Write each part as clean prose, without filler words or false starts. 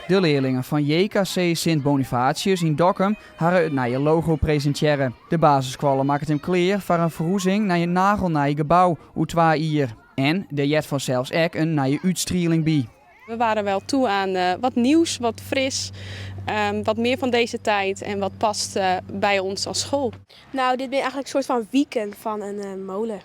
De learlingen fan JKC Sint Bonifatius yn Dokkum hawwe it nije logo presintearre. De basisskoalle makket him klear foar in ferhuzing nei in nagelnij gebou oer 2 jier. En dêr heart fansels ek in nije útstrieling by. We waren wel toe aan wat nieuws, wat fris, wat meer van deze tijd en wat past bij ons als school. Nou, dit binne eigentlik soart fan wiken fan in mole.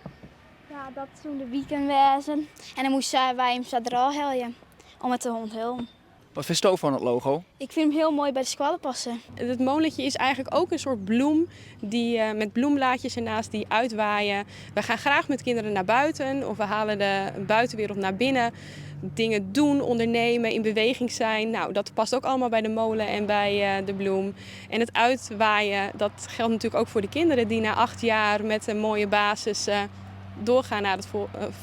Ja, dat soene de wiken wêze. En dan moasten wy him sa derôf helje om it te ûnthullen. Wat fynsto fan it logo? Ik fyn him hiel moai by de skoalle passen. Het molentje is eigenlijk ook een soort bloem die, met bloemblaadjes ernaast die uitwaaien. We gaan graag met kinderen naar buiten of we halen de buitenwereld naar binnen. Dingen doen, ondernemen, in beweging zijn. Nou, dat past ook allemaal bij de molen en bij de bloem. En het uitwaaien, dat geldt natuurlijk ook voor de kinderen die na 8 jaar met een mooie basis doorgaan naar het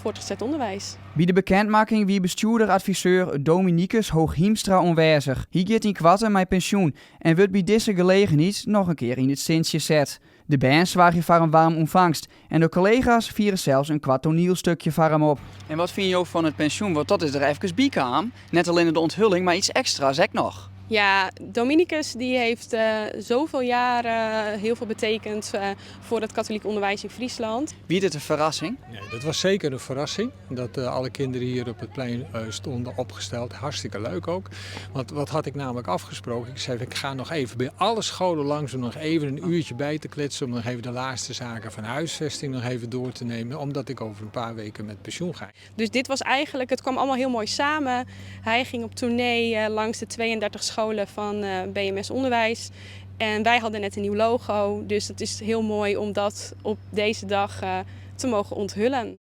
voortgezet onderwijs. By de bekendmakking wie bestjoerder-adviseur Dominicus Hooghiemstra oanwêzich. Hy giet ynkoarten mei pensjoen en wurdt by dizze gelegenheid noch in kear yn it sintsje set. De bern soargje foar in waarm ûntfangst en de kollega's fiere sels in koart toanielstukje foar him op. En wat fine jo fan it pensjoen? Want dat is der efkes by kaam. Net allinnich de onthulling, mar iets ekstra's ek noch. Ja, Dominicus die heeft zoveel jaren heel veel betekend voor het katholiek onderwijs in Friesland. Wie dit een verrassing? Nee, dat was zeker een verrassing. Dat alle kinderen hier op het plein stonden opgesteld. Hartstikke leuk ook. Want wat had ik namelijk afgesproken? Ik zei, ik ga nog even bij alle scholen langs om nog even een uurtje bij te kletsen. Om nog even de laatste zaken van huisvesting nog even door te nemen. Omdat ik over een paar weken met pensioen ga. Dus dit was eigenlijk, het kwam allemaal heel mooi samen. Hij ging op tournee langs de 32 scholen van BMS Onderwijs. En wij hadden net een nieuw logo, dus het is heel mooi om dat op deze dag te mogen onthullen.